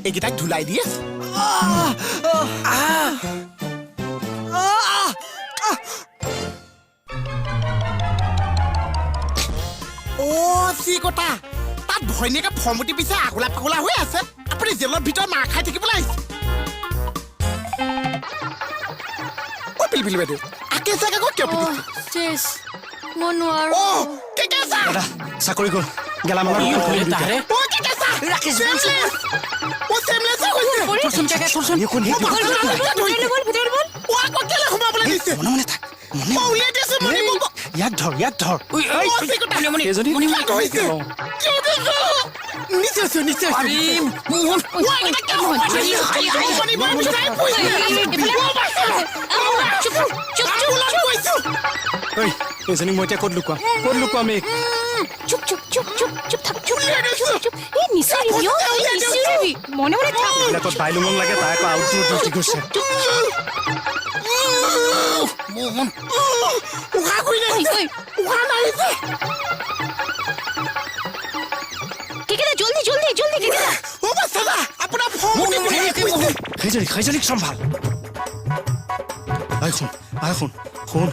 এইকেইটাক ধুলাই দি আছে। অ চিকটা, তাত ভৈনীয়েকে ফৰ্মুটি পিছে আগলা পাগলা হৈ আছে, আপুনি জেলৰ ভিতৰত মাৰ খাই থাকিবলৈ আহিছে। অ পিলপিলি বাইদেউ, আকে চাক আকৌ কিয় পিটিছে? চেচ, মই নোৱাৰো। অ কেকেচা। দাদা, চাকৰি গ'ল, গেলামালৰ দোকান খুলিম দুইটাই। অ কেকেচা, চেমলেছ। অ চেমলেছ হৈ গৈছে। এই কোন, এই অ, কোন? বাচ্ছা, কিয় ধৰিছে? ব'ল, ভিতৰলৈ ব'ল। অ আকৌ কেলে সোমাবলৈ দিছে? মনে মনে থাক, মনে। মই উলিয়াই দিছো মণি। ইয়াক ধৰ, ইয়াক ধৰ। অ চিকটা, এজনী কিয় ধৰিছে? কিয় ধৰিছে? নিশ্চয় আছো, নিশ্চয় আছো। অ, এইকেইটা কিয় সোমাই দিছে? মণি বৌ বিচাৰি ফুৰিছে। অ, বাচ্ছা। চুপ চুপ। আম্বুলেন্স গৈছো। ঐ, এজনীক মই এতিয়া ক'ত লুকুৱাম, ক'ত লুকুৱাম এই? চুপ চুপ চুপ চুপ চুপ থাক, চুপ চুপ চুপ। এই নিচিঞৰিবি অ, এই নিচিঞৰিবি, মনে মনে থাক। এইবিলাকত বাইলুঙং লাগে, তাই আকৌ আউটডোৰ ডিউটি কৰিছে। উশাহ কৰি নাহিছে। ঐ, ঐ। উশাহ নাহিছে। কেকেদা, জলদি জলদি জলদি কেকেদা। অ বাচ্ছা, আপোনাৰ ফৰ্মুটি বিচাৰি ফুৰিছে। সেইজনী, সেইজনীক চম্ভাল। আই শুন, আই শুন, শুন।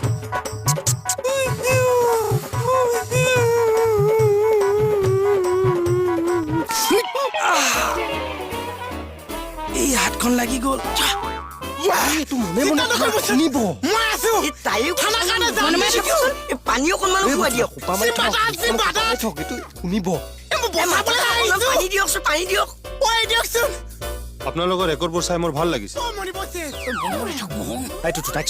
এই হাতখন লাগি গ'ল। এইটো মনে মনে চিন্তা নকৰিব, থাক, শুনিব। মই আছো। এই তাইও থানাৰ কাৰণে যাম। মনে মনে থাকচোন। এই পানী অকণমানো খুৱাই দিয়ক। সোপা মাৰি থাক, চিম্বা দাঁত, চিম্বা দাঁত। থক, এইটো শুনিব। এই মই বচাবলৈ অকণমান আহিছো। পানী দিয়কচোন, পানী দিয়ক। ঐ দিয়কচোন। আপোনালোকৰ ৰেকৰ্ডবোৰ চাই মোৰ ভাল লাগিছে। অ মণি বছে। এইটো তাইক।